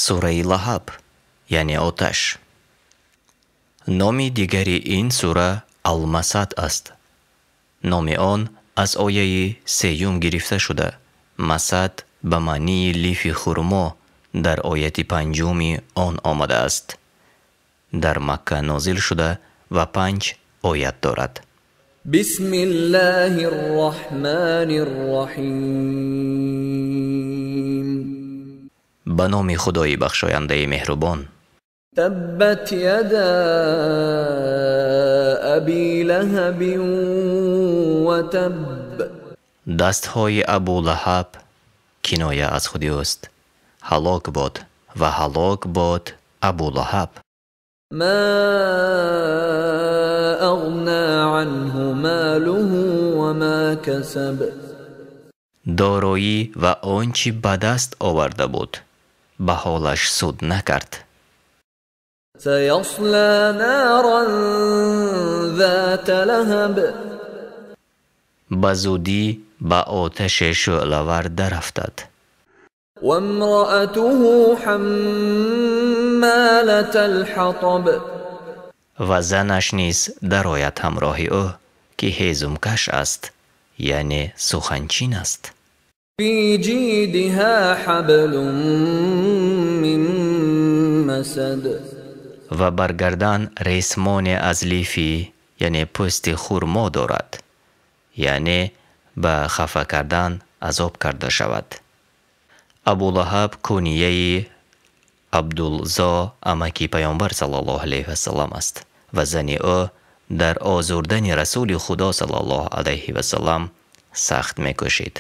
Сураи Лаҳаб, яъне оташ. Номи дигари ин сура Алмасад аст. Номи он аз ояи сеюм гирифта шуда, масад ба маънии лифи хурмо дар ояти панҷуми он омадааст. Дар Макка нозил шуда ва 5 оят дорад. Бисмиллаҳир Раҳмонир Раҳим. Ба номи Худои бахшояндаи меҳрубон. Таббат яда Аби Лаҳабин ва табб. Дастҳои Абу Лаҳаб киноя аз худи ӯст. Ҳалок бод ва ҳалок бод Абу Лаҳаб. Ма ағна анҳу молуҳу ва ма касаб. Дороӣ ва он чӣ ба даст оварда буд, ба ҳолаш суд накард. Саясла наран зата лаҳаб. Ба зудӣ ба оташе шӯълавар дарафтад. Вамраатуҳу ҳаммалатал ҳатаб. Ва занаш низ дарояд ҳамроҳи ӯ, ки ҳезумкаш аст, яъне суханчин аст. Фи ҷидиҳа ҳаблум мин масад. Ва бар гардан ресмоне аз лифи, яъне пӯсти хурмо дорад, яъне ба хафа кардан азоб карда шавад. Абу Лаҳаб кунияи Абдулзо амаки Паёмбар саллаллоҳу алайҳи васаллам аст ва зани ӯ дар озурдани Расули Худо саллаллоҳу алайҳи васаллам сахт мекӯшид.